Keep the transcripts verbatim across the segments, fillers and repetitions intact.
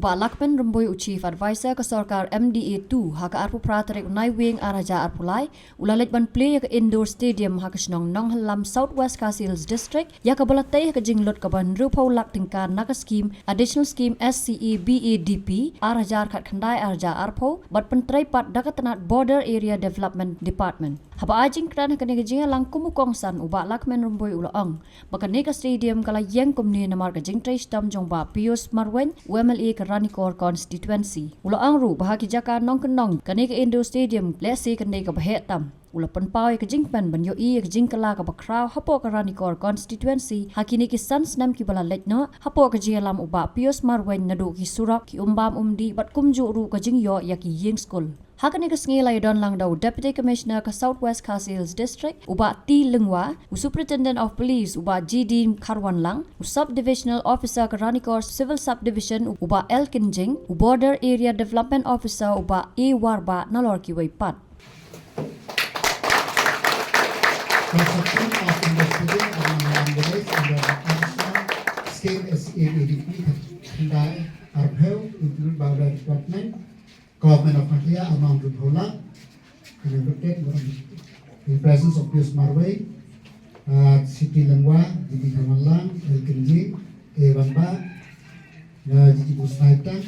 Bah Lakmen Rymbui, u Chief Advisor ka sorkar M D A two, ha ka arphew phra tarik u Naiwieng ar hajar arphew lai, u la leit ban plie ïa ka Indoor Stadium ha ka shnong Nonghallam, South West Khasi Hills District, ïa kaba la tei ha ka jinglut kaba hynriewphew lak tyngka na ka skim, Additional Scheme S C E B A D P, ar hajar khatkhyndai ar hajar arphew, bad pyntrei pat da ka tnat Border Area Development Department. Haba ai jingkren ha kane ka jingïalang kum u kongsan, u Bah Lakmen Rymbui u la ong ba kane ka stadium ka la ïeng kumne namar ka jingtrei shitom jong u Bah Pius Marwein, u M L A ka Ranikor Constituency. U la ong ruh ba ha ki jaka nongkyndong kane ka Indoor Stadium lehse kan dei kaba heh tam. U la pynpaw ïa ka jingkmen ban ïohi ïa ka jingkylla kaba khraw hapoh ka Ranikor Constituency ha kine ki san snem kiba la leit noh, hapoh ka jingïalam u Bah Pius Marwein, naduh ki surok, ki umbam umdih bad kumjuh ruh ka jingïoh ïa ki ïing skul. Ha kane ka sngi la ïadon lang da u Deputy Commissioner ka South West Khasi Hills District, u Bah T Lyngwa, u Superintendent of Police, u Bah G D Kharwanlang, u Sub Divisional Officer ka Ranikor Civil Subdivision, u Bah L Kynjing, u Border Area Development Officer, u Bah A Warbah, nalor kiwei pat. Construction of Indoor Stadium at Nonghallam Village under the Additional Scheme S C E B A D P, khatkhyndai arphew, include by the department, Government of Meghalaya, amount hynriewphew lak. Kane ka tet, in presence of Pius Marwein, uh, C T Lyngwa, G D Kharwanlang, L Kynjing, A Warbah, uh, G D Busnaitang,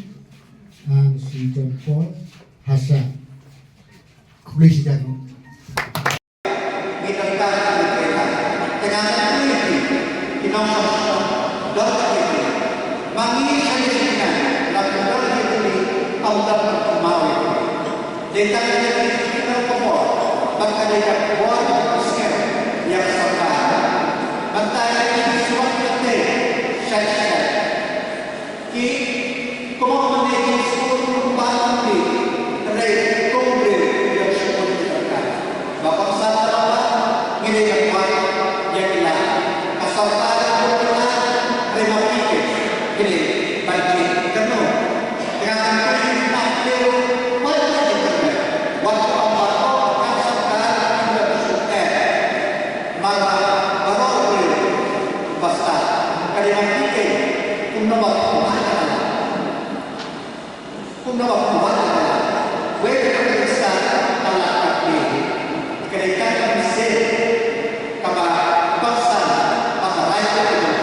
and Sir John Paul Harsha. Khublei shibun. Ngi donkam ïa ki, tang ngan kylli ïa ki, ki nongshong shnong, don ïa ki. Ma ngi sha ngi sha ngi, la ki don ïa ki, ym don ki kynmaw ïa ki. Dei tang ïa ki, ki nongkynmaw, bad ka dei ka bor ka sngewthuh ïa ka sorkar. Mynta ïa ki, ki shu wan ïa ki, shait shait. Ki, kumno mynne ki skul kumba ki, hynrei kum briew ïa ka skul ki sorkar. Ba kongsan ka lama, ngi dei ban wad ïa ki la. Ka sorkar ka bun ki la, hynrei ma ki ki, ki dei ban ki kynnoh. Tengah tengah ki na ki, wat ki kynnoh. Wat ki ong ba ka sorkar ki la ki shu eh. Mar ba baroh briew ba stad ka dei ban pyntikna kumno ba pyntikna. Kumno ba pyntikna. Wei ka dei stad ka la ka pyntik. Ka dei ka dei se kaba bangsa ba ka rai ka dei.